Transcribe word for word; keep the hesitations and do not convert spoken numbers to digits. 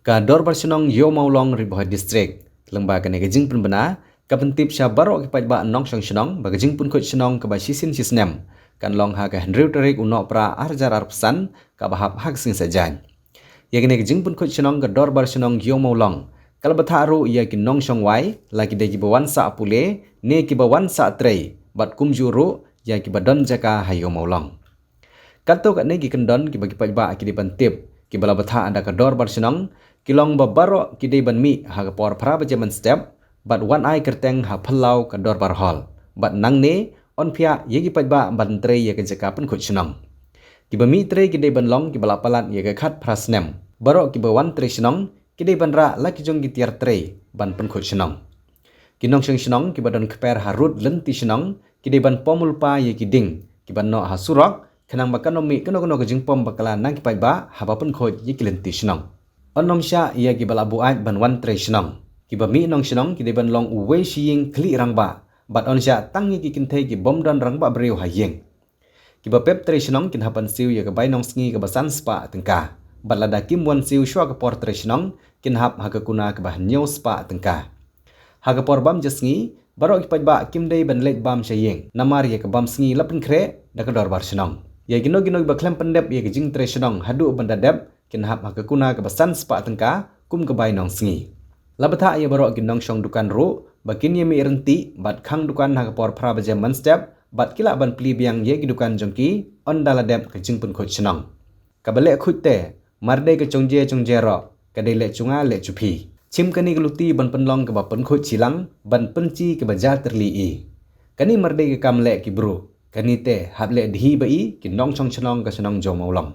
Ka Dorbar Shnong Ïew Mawlong, Ri Bhoi District, lyngba kane ka jingpynbna, ka pyntip sha baroh ki paidbah nongshong shnong ba ka jingpynkhuid shnong kaba shisien shisnem kan long ha ka hynriew tarik u Nohprah ar hajar arphew san, kaba hap ha ka sngi Saitjaiñ. Ïa kane ka jingpynkhuid shnong ka Dorbar Shnong Ïew Mawlong ka la bthah ruh ïa ki nongshong wai, la ki dei kiba wan sah pule ne kiba wan sah trei, bad kumjuh ruh ïa kiba don jaka ha Ïew Mawlong. Katto katne ki kyndon kiba ki paidbah ki dei ban tip, kiba la bthah da ka Dorbar Shnong, ki long ba baroh ki dei ban mih ha ka por phra baje mynstep, bad wan ai kyrteng ha phyllaw ka Dorbar Hall, bad nangne yn phiah ïa ki paidbah ban trei ïa ka jaka pynkhuid shnong. Kiba mih trei ki dei ban long kiba la palat ïa ka khatphra snem. Baroh kiba wan trei shnong ki dei ban rah la ki jong ki tiar trei ban pynkhuid shnong. Ki nongshong shnong kiba don kper ha rud lynti shnong ki dei ban pom lypa ïa ki ding kiba noh ha surok, khnang ba kan ym mih kano kano ka jingpom bakla na ki paidbah haba pynkhuid ïa ki lynti shnong. Yn ym shah ïa kiba la buaid ban wan trei shnong. Kiba mih nongshong shnong ki dei ban long uwei shi ïing khlieh rangbah, bad yn shah tang ïa ki kynthei ki bym don rangbah briew ha ïing. Kiba pep trei shnong kin hap ban siew ïa ka bai nongsngi kaba san spah tyngka, bad lada kim wan siew shuwa ka por trei shnong, kin hap ha ka kuna kaba hynñiew spah tyngka. Ha ka por bam ja sngi, baroh ki paidbah kim dei ban leit bam sha ïing, namar ïa ka bam sngi la pynkhreh da ka Dorbar Shnong. Ïa kino kino kiba khlem pyndep ïa ka jingtrei shnong haduh ban da dep, kin hap ha ka kuna kaba san spah tyngka kum ka bai nongsngi. La bthah ïa baroh ki nongshong dukan ruh ba kin ïa mih ryntih bad khang dukan ha ka por phra baje mynstep, bad ki lah ban plie biang ïa ki dukan jong ki ynda la dep ka jingpynkhuid shnong. Kaba leh khuid te, mar dei ka chongjia chongjia roh, ka dei leh chunga leh chuphi. Chim kane ka luti ban pynlong kaba pynkhuid chilang, ban pynchi kaba ja tyrli i. Kane mar dei ka kam leh ki bru, kane te hap leh dhi ba i ki nongshong shnong ka shnong Ïew Mawlong.